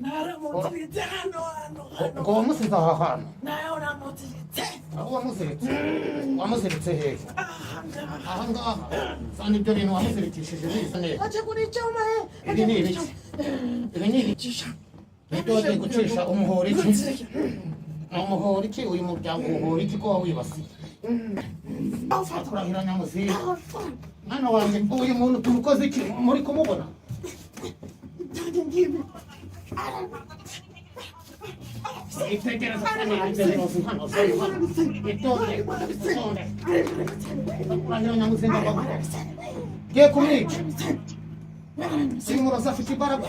Naramuziritse hano hano hano. Ngo wamusize aha hantu? Nawe namuziritse. Aho wamuziritse, wamuziritse hehe? Aha ngaha. Aha ngaha? Sana ibyo bintu wamuzirikishije biza neza. Aje kuri icyuma he. Ibi ni ibiki? Ibi ni ibiki? Nibyo wagiye gucisha umuhoro iki? Umuhoro iki? Uyu muryango umuhoro iki ko wawibasiye? Kurahira nyamuzinga, mwana wanjye, uyu muntu tumukoze iki? Muri kumubona? Itegereza hano, hano, itonde, itonde. Kurahira nyamuzinga, ngiye kumwica. Uyu murozi afite imbaraga.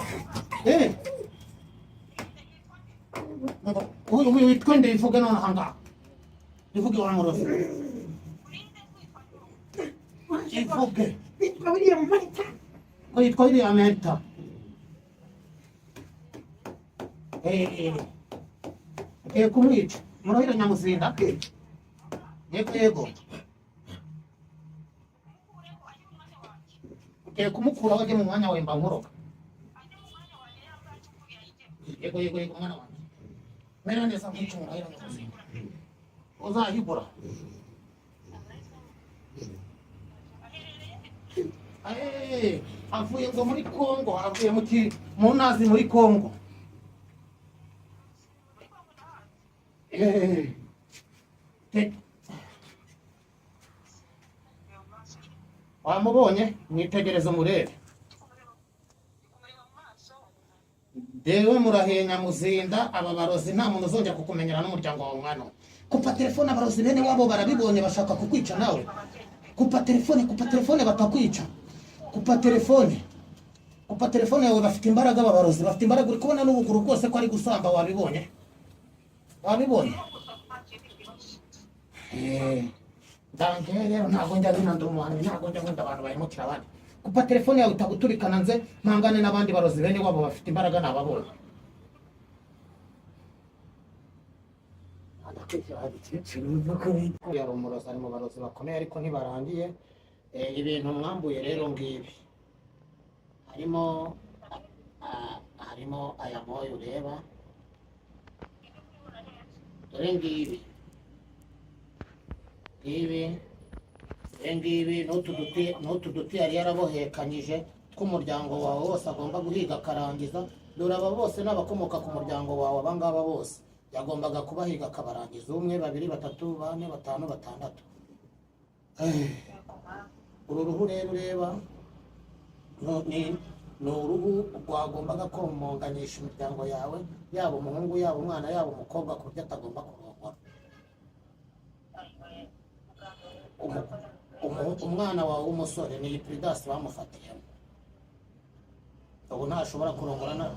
Uyu witwa nde? Ivuge none aha ngaha, ivuge wa murozi, ivuge. Bitwa William Marita. Ko yitwa William Marita. Ngiye kumwica. Murahira nyamuzinda? Yego, yego. Ngiye kumukuraho ajye mu mwanya wawe mba nkuroga. Yego, yego, yego, mwana wanjye, mera neza nkwica. Murahira nyamuzinda, uzahigura. Avuye ngo muri Kongo, avuye mu nazi muri Kongo. Wamubonye? Mwitegereze umurebe. Dewe murahiye nyamuzinda, aba barozi nta muntu uzongera kukumenyera n'umuryango wawe. Mwana we, kupa telefone, abarozi bene wabo barabibonye, bashaka kukwica nawe. Kupa telefone, kupa telefone, batakwica. Kupa telefone, kupa telefone yawe. Bafite imbaraga, aba barozi bafite imbaraga. Uri kubona n'ubuguru bwose ko ari gusamba? Wabibonye? Wabibonye? Ndange rero ntabwo njya bina, ndi umuhanzi, ntabwo njya nkunda abantu bahemukira abandi. Kupa telefone yawe itaguturikana, nze mpangane n'abandi barozi bene wabo bafite imbaraga, nababonye. Yari umurozi, ari mu barozi bakomeye, ariko ntibarangiye. Ibintu mwambuye rero ngibi, harimo aya moyo ureba, dore ngibi, ngibi, dore ngibi, n'utu duti yari yarabohekanyije tw'umuryango wawe wose agomba guhiga akarangiza. Dore aba bose ni abakomoka ku muryango wawe. Aba ngaba bose yagombaga kubahiga akabarangiza: umwe, babiri, batatu, bane, batanu, batandatu. Uru ruhu rero ureba ni uruhu rwagombaga komonganyisha imiryango yawe, yaba umuhungu, yaba umwana, yaba umukobwa, ku buryo atagomba kurongora. Umwana wawe w'umusore ni Puridasi bamufatiyemo, ubu ntashobora kurongora,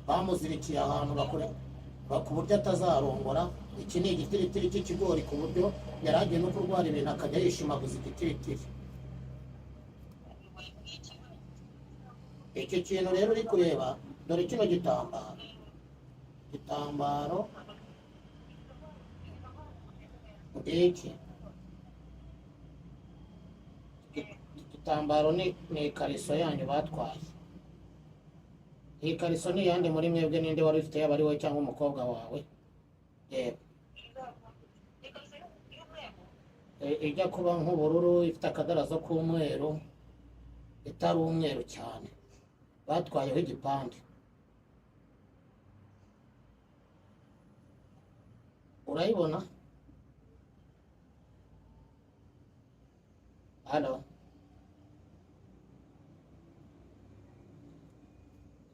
bamuzirikiye ahantu bakure ku buryo atazarongora. Iki ni igitiritiri cy'ikigori, ku buryo yari agiye no kurwara ibintu akajya yishimaguza igitiritiri. Iki kintu rero uri kureba, dore kino gitambaro ngiki. Iki gitambaro ni ikariso yanyu batwaye. Iyi kariso ni iyande muri mwebwe? Ninde wari ufite, yaba ari wowe cyangwa umukobwa wawe? Reba. Ijya kuba nk'ubururu, ifite akadarazo k'umweru, itari umweru cyane, batwayeho igipande. Urayibona? Halo,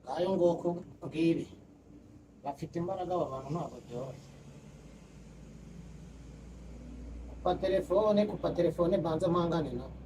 ngayo nguko, ngibi. Bafite imbaraga aba bantu, ntabwo byoroshye. Kupa telefone, kupa telefone, mbanza mpangane nabo.